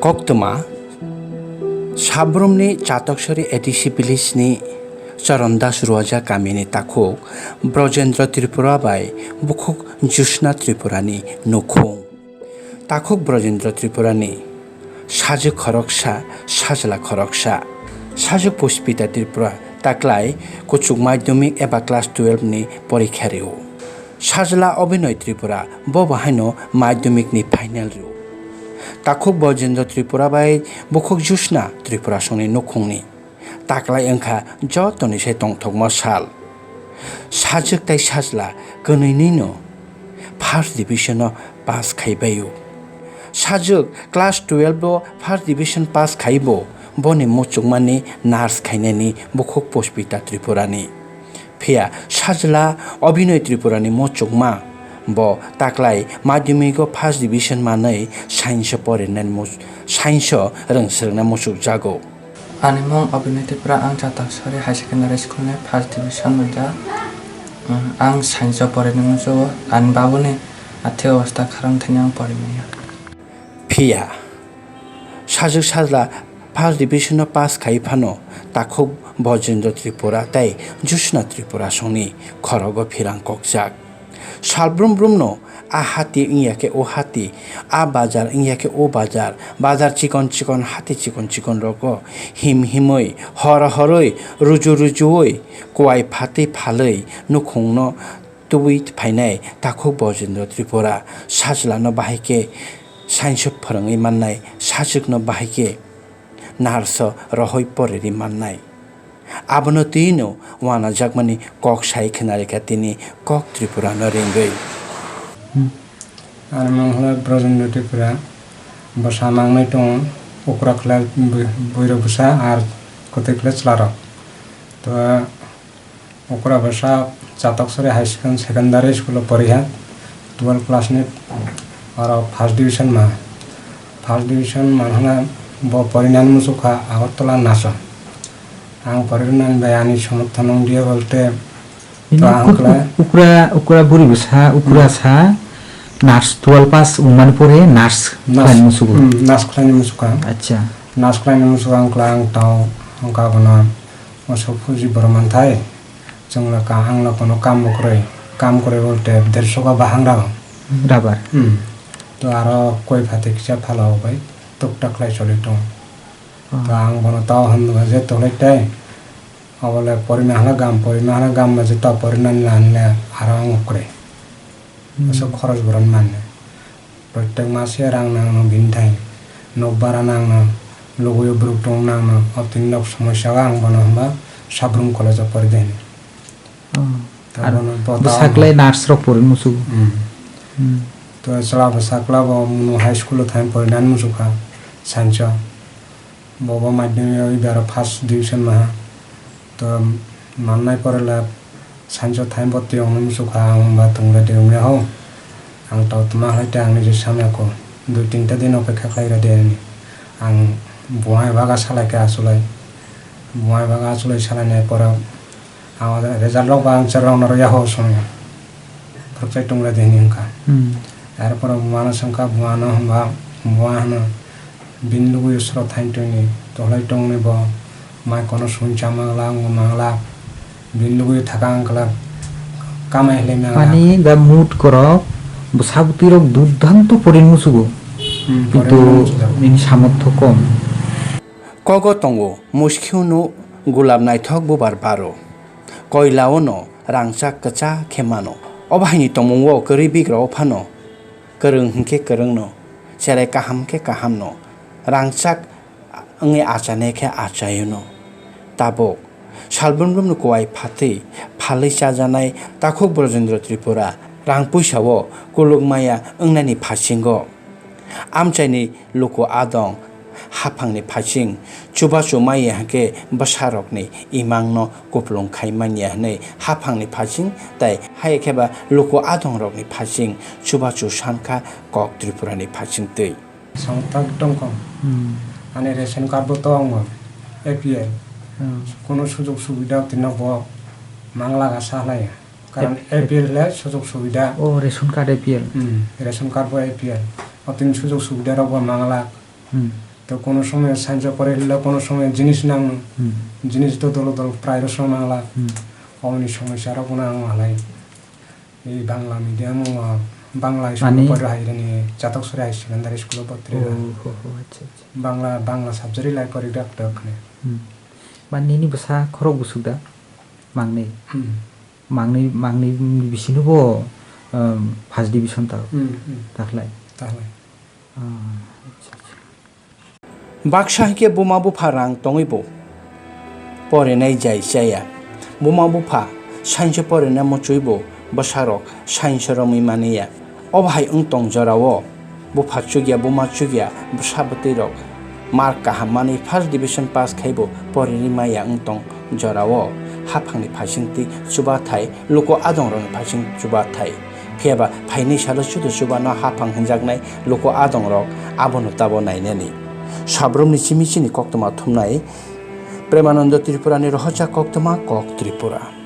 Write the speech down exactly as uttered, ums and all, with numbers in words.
Koktwma, Sabrumni Chatoksori A D C village ni Charandas Ruaja kamini takhuk Brojendra Tripura bai bukhuk Jyotsna Tripurani nukhung. Takhuk Brojendra Tripurani sajwk khoroksa, sajla khoroksa. Sajwk Puspita Tripura taklai kuchuk madhyamik eba class twelve ni porikha rio. Sajla Obinoy Tripura bo bahaino madhyamik ni final rio. Takhuk Brojendra Tripura bai bukhuk Jyotsna Tripura songni nukhungni. Taklai wngkha jotoni se tongthokma sal. Sajwk tai sajla kwnwinino first division-o pass khai baio. Sajwk class twelve-o first division pass khaibo boni muchungmani nurse khainani bukhuk Puspita Tripurani. Phiya sajla Obinoy Tripurani muchungma bo taklai madhyamik-o first division manwi science-o porinani mus-, science-o rwng swrwngna muchukjago. Ani mung Obinoy Tripura, ang Chatoksori High Secondary School ni first division moja. Ang science o porinani musugo, ani babuni athi obostha kharang thani ang porimaya. Phiya sajwk sajla first division o pass khai phano takhuk Brojendra Tripura tei Jyotsna Tripura songni khorogo phirang kokjak. Salbrum brumno a hati wngya khe o hati, a bazar wngya khe o bazar, bazar chikon chikon, hati chikon chikon rogo him himwi, hor horwi, ruju rujuwi, kuai phatwi phalwi nukhungno tubui phainai takhuk Brojendra Tripura. Sajlano bahai khe science o phwrwngwi mannai, sajwkno bahai khe nurse o rohoi poriri mannai. Abono twino wanajakmani kok sai khwnarikha tini kok Tripurano ringwi. Ani mung hwnkhe Brojendra Tripura, bwsa mangnai tongo, okra khlai bwi-, bwirok bwsa ar kwtwi khlai chwlarok. To okra bwsa Chatoksori High Second-, Secondary School o poriha, twelve class ni oro first division ma. First division manhana bo porinani muchukha Agartala Nacha. Ang porinani bai ani somorthon wngya bolte, to ang khlai ukra, ukra buri bwsa, ukra sa, nurse twelve pass wngmani pore nurse khlaini musugo. Hmm, nurse khlaini musugo. Acha. Nurse khlaini musugo ang khlai ang tao, ang ka bono. Mosok phuji borok manthai, chwngla ka-, angla kono kam bo kwrwi, kam kwrwi bolte derso ka bahang rago. Rubber. Hmm. To aro koi phatik kisa phalao bai tuktak khlai choli tongo. Oh. To ang bono tao hwnba je tolai tai, obole porina hwla gam, porina hwla gam ba je tao porinani la hwnle aro ang kwrwi. Hmm. Aswk khorok borok ni manwi. Protek mase rang nangno bini thai. Nok bara nangno, logoi o borok tong nangno. Obtini nok somosya o ang bono hwnba Sabrum college o pori di hwnwi. Oh. Tabuk bono bwsa kwlai nurse rok pori musugo. Hmm. Hmm. To chwla bwsa kwla bo Munu high school o thani porinani muchukha science o. Bo bo madhyamik o eba aro first division maha. To mannai pore le science o thani bo twi ongno muchukha, ang ba tongra de wngya ho. Ang to tma hai te ang niji samya ko. Dui tinta din opekha khlai ra de ani. Ang buai baga salai khe asulai. Buai baga asulai salai nai pore ang result rok ba ang cherok no ya ho song. Khoroksa tongra de hinwi wngkha. Hmm. Arpore buma no swngkha, buma no hwnba, buma hwno bini lugui sro thaini tongni tohlai tongni bo mai kono sung cha mangla, wng mangla, bini lugui thaka wngkla, kamai hwlai mangla. Mani ba mood korok, bwsa bwtwi rok durdanto porin musugo. Hmm, kintu porin musugo. Nini samortho kom. Kogo tongo, muskhiuno gulab naithok bubar baro. Koilao no rangchak kwchak khe mano. Obo haini tongmungo kwrwi bigrao phano kwrwng hwnkhe kwrwngno, cherai kaham khe kahamno, rangchak wngwi achane khe achayono. Tabuk salbrum brumni kuwai phatwi phalwi chajanai takhuk Brojendra Tripura rang puisao kuluk maya wngnani phasingo. Amchaini luku adong haphangni phaching chubachu maya hwnkhe bwsarokni imangno kupulung khai manya hwnwi haphangni phaching tai haiya khe ba luku adongrokni phaching chubachu sankha kok Tripurani phaching twi. Songthak tongkho. Hmm. Ani ration card bo tongo, A P L. Hmm. Kono sujog subida tino bo mangla ga sa hlai. Karon A P L le sujog subida. Oh, ration card A P L. Hmm, ration card bo A P L. O tini sujog subida rok bo mangla. Hmm. Kono somoy sansa pore hilla, kono somoy jinis nang, Hmm. jinis to dolo dolo prai rw song nangla. Hmm. Oboni somosa rok bono ang halai. Ei Bangla medium o, Bangla school Ani? Pore hai rani Chatok Sori High Secondary School o botri. Oh, ho, ho, acha, acha. Bangla, Bangla subject lai pore dak dak ne. Hmm. Ba nini bwsa khorok busuk da? Mangnwi. Hmm. Mangnwi, mangnwi bisino bo, um, first division ta-, Hmm, hmm. Taklai. Taklai. Ah, acha, acha. Baksa hinkhe buma bupha rang tongwi bo porinai jai chaya. Buma bupha sainsa porina muchwi bo bwsarok sainsa romwi maniya. Obo hai wng tong jorao bupha chukya, buma chukya, bwsa bwtwi rok mark kaham manwi first division pass khai bo porini maya wng tong jorao haphangni phaisingtwi chubathai, luku adongrokni phaising chubathai. Phiyaba phainai salo chudu chubano haphang hinjaknai luku adongrok abono tabo nainani. Sabrumni chimi chini koktwma thumnai Premanando Tripurani rohorjak koktwma Kok Tripura.